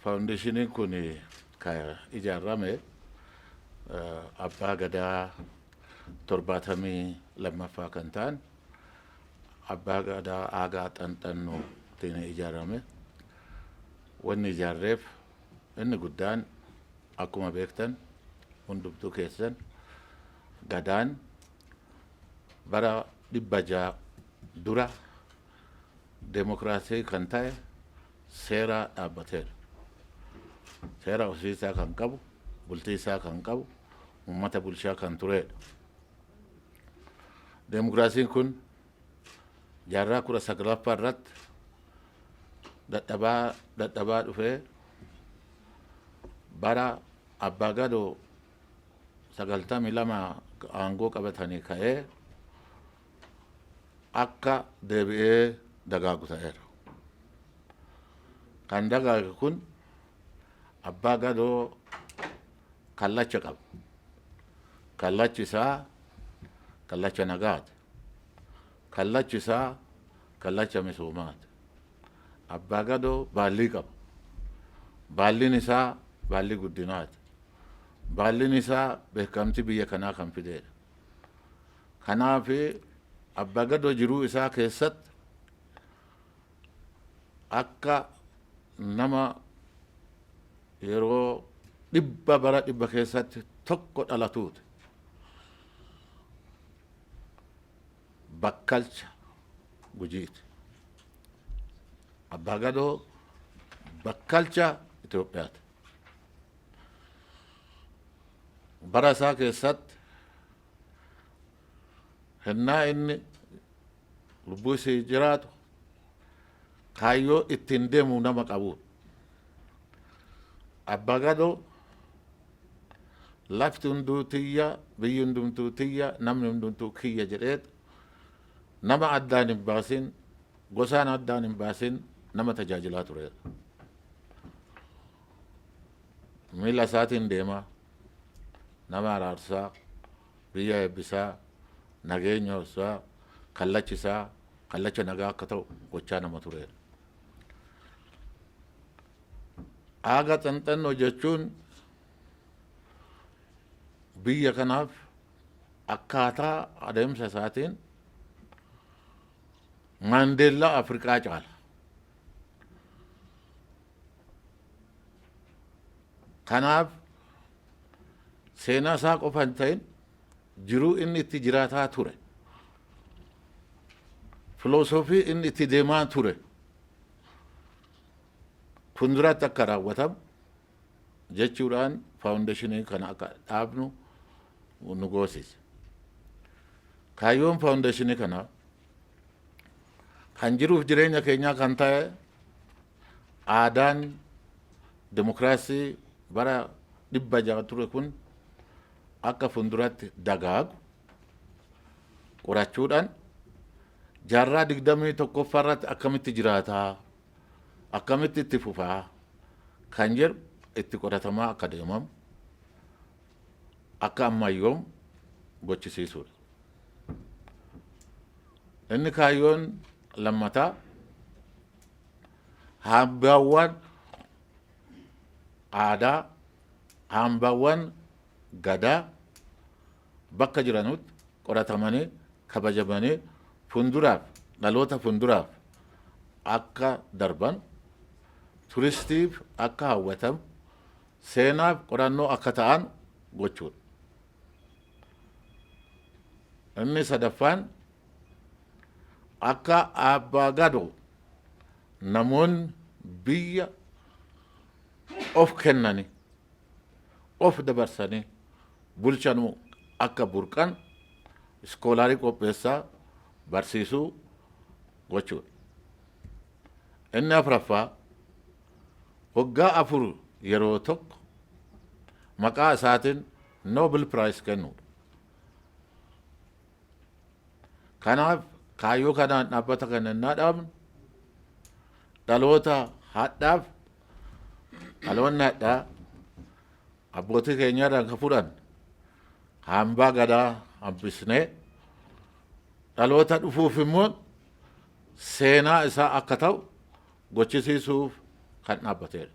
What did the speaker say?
Faawundeeshiniin kun kan ijaarame abbaa gadaa 72ffaa kan ta'an abbaa gadaa Aagaa Xanxannootiin ijaarame. Wanni ijaarreef inni guddaan akkuma beektan hundumtuu keessan gadaan bara 600 dura Demokraasii kan ta'e seera dhaabbateera. Seera ofii isaa kan qabu, bultii isaa kan qabu, uummata bulchaa kan turedha. Demokraasiin kun jaarraa 19ffaa irratti dadhabaa dadhabaa dhufee bara Abbaa Gadoo 92 aangoo qabatanii ka'ee akka deebi'ee dagaagu ta'eera. Kan dagaage kun abbaa gadoo kallacha qaba. Kallachi isaa kallacha nagaati. Kallachi isaa kallacha misoomaati. Abbaa gadoo baallii qaba. Baalliin isaa baallii guddinaati. Baalliin isaa beekamtii biyya kanaa kan fideedha. Kanaaf Abbaa Gadoo jiruu isaa keessatti akka nama yeroo dhibba bara dhibba keessatti tokko dhalatuuti. Bakkalcha Gujiiti. Abbaa Gadoo bakkalcha Itoophiyaati. Bara isaa keessatti hennaa inni lubbuu isii jiraatu kaayyoo ittiin deemu nama qabuudha. Abbaa Gadoo lafti hunduu tiyya, biyyi hundumtuu tiyya, namni hundumtuu kiyya jedheet nama addaan hin baasin, gosaan addaan hin baasin nama tajaajilaa tureedha. Miila isaatiin deemaa, nama araarsaa, biyya eebbisaa, nageenya horsaa, kallachi isaa kallacha nagaa akka ta'u gochaa nama tureedha. Aaga xanxannoo jechuun biyya kanaaf akkaataa adeemsa isaatiin Maandeellaa Afrikaa caala. Kanaaf seenaa isaa qofa hin ta'in jiruu inni itti jiraataa ture, filoosofii inni itti deemaa ture fuulduratti akka raawwatamu jechuudhaan faawundeeshinii kana akka dhaabnu nu goosise. Kaayyoon faawundeeshinii kanaa kan jiruuf jireenya keenyaa kan ta'e aadaan demokraasii bara 600 ture kun akka fuulduratti dagaagu qorachuudhaan jaarraa 21ffaa irratti akkamitti jiraataa akkamitti itti fufaa kan jedhu itti qoratamaa akka deemamu akka ammayyoomu gochisiisuudha. Inni kaayyoon lammataa hambaawwan aadaa, hambaawwan gadaa bakka jiranutti qoratamanii kabajamanii fuulduraaf dhaloota fuulduraaf akka darban turistiif akka hawwatamu seenaaf qorannoo akka ta'an gochuudha. Inni sadaffaan akka Abbaa Gadoo namoonni biyya of kennanii of dabarsanii bulchanuu akka burqan iskoolaarii qopheessaa barsiisuu gochuudha. Inni afraffaa waggaa afur yeroo tokko maqaa isaatiin Nobel Prize kennuudha. Kanaaf kaayyoo kanaan dhaabbata kana innaa dhaabnu dhaloota hadhaaf dhaloonni hadhaa abbootii keenyarraan kan fudhan hambaa gadaa hambisnee dhaloota dhufuuf immoo seenaa isaa akka ta'u gochisiisuuf kan dhaabbateedha.